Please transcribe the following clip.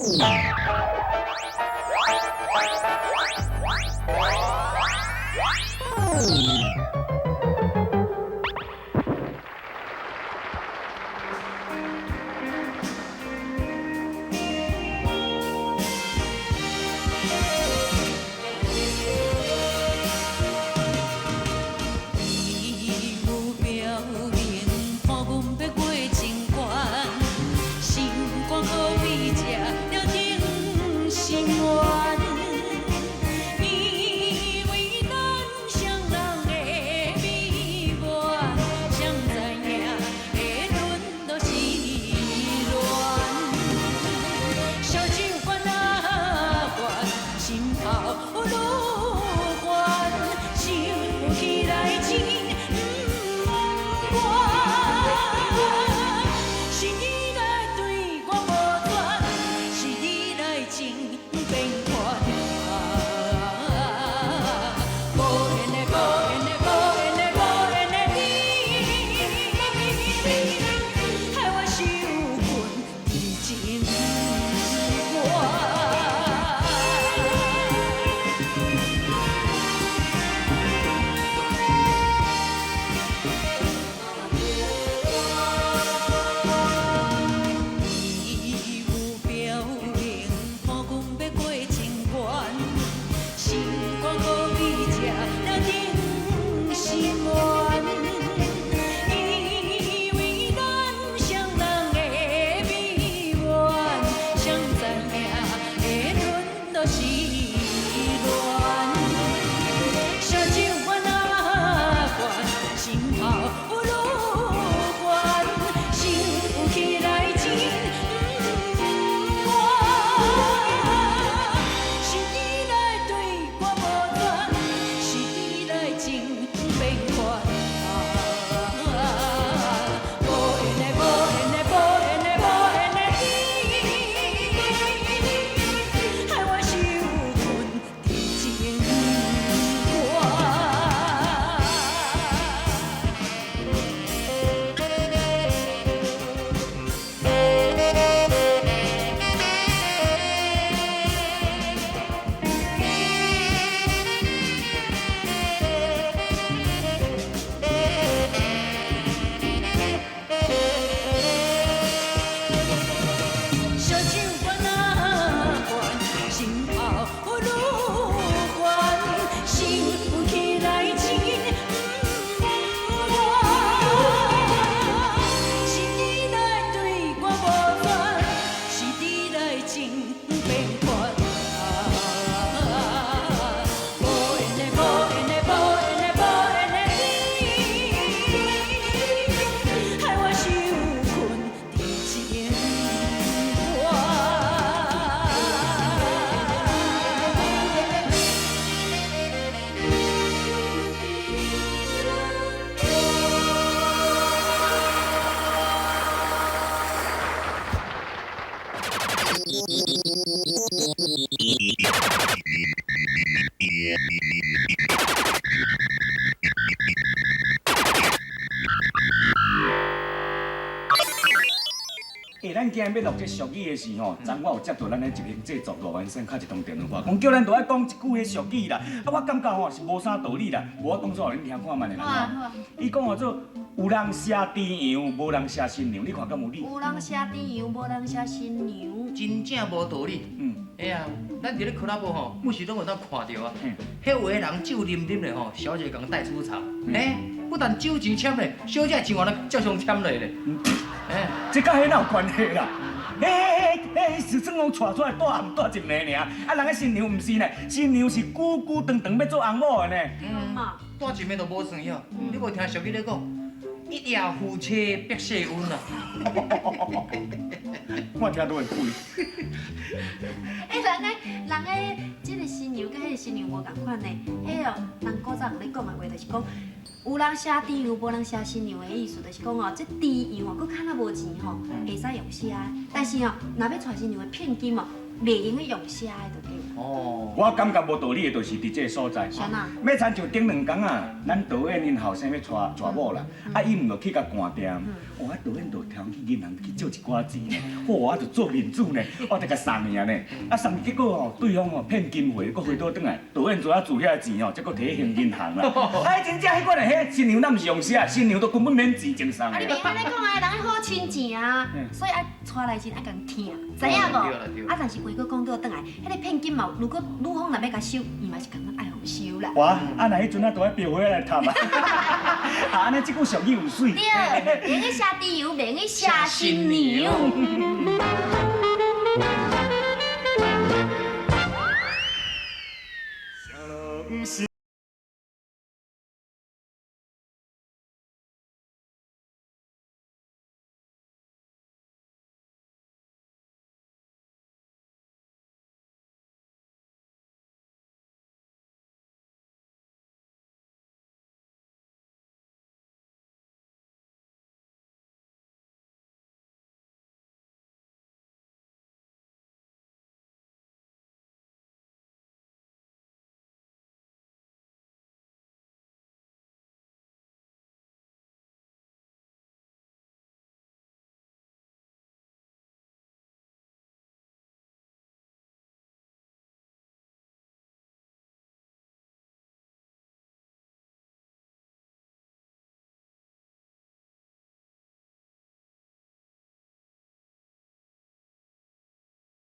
伊有表明，看阮欲过情关，心肝好比食了定心丸。因为咱双人的美满，谁知影会沦落失恋。烧酒悬啊悬，心头愈悬，想起来真不甘。是你来对我无权，是你来情变款。无缘的，无缘的，无缘的，无缘的你，害我受困伫情关。伊有表明，看阮欲过情关，心肝好比食了定心丸。因为咱双人的美满，谁知影会沦落失恋。烧酒悬啊悬，心头愈悬，想起来真不甘。是你來對我無權，是你來情變款。無緣的，無緣的，無緣的，無緣的你，害我受困佇情關。燒酒懸啊懸，心頭愈懸，想起來真不甘。是你來對我無權，是你來情變款。無緣的，無緣的，無緣的，無緣的你，害我受困佇情關。欸，咱今日欲录這俗語的時吼，昨我有接到咱的執行製作羅元生敲一通電話，講叫咱著愛講一句彼俗語啦。啊，我感覺吼是無啥道理啦，無我講出予恁聽看覓咧啦。伊講號做有人寫豬羊，無人寫新娘，你看敢有理？有人寫豬羊，無人寫新娘。真正無道理。哎呀，咱佇咧俱樂部吼，不時攏會當看著啊。彼有的人酒啉啉咧吼，小姐共帶出場。欸，不但酒錢簽咧，小姐錢嘛照常簽落咧。欸，這佮彼哪有關係啦？彼彼彼彼是算講娶出來帶頷帶一暝爾，啊人彼新娘毋是呢，新娘是久久長長欲做翁某的呢。嗯，帶一暝都無算喲。你無聽俗語咧講，一夜夫妻百世恩啊。我聽都會氣。欸，人彼人彼這个新娘佮彼个新娘無仝款呢。彼哦，人古早人咧講的話，就是講有人寫豬羊，無人寫新娘的意思，就是講哦，這豬羊哦，閣較若無錢吼，會使用寫。但是哦，若欲娶新娘的聘金哦，袂用得用寫的就對。哦。我感覺無道理的，就是佇這个所在。啥啊？欲親像頂兩工啊，咱導演𪜶後生欲娶娶某啦，啊伊毋就去共捾定，哇，導演就通去銀行去借一寡錢呢，哇，就做面子呢，我就共送伊啊呢，啊送結果吼，對方吼騙金回，閣回倒轉來，導演知影自遐錢吼，才閣提去還銀行啦。哎，真正彼款的，彼新娘咱毋是用寫，新娘都根本免錢贈送。啊，你袂按呢講啊，人愛好親情啊，所以愛娶來時愛共疼，知影無？啊，但是話閣講倒轉來，彼個騙金嘛，如果女方若欲共收，伊嘛是感覺愛予收啦。哇，啊若彼陣啊，都愛標花來談啊。啊，按呢這句俗語有媠。對，袂用寫豬油，袂用寫新娘。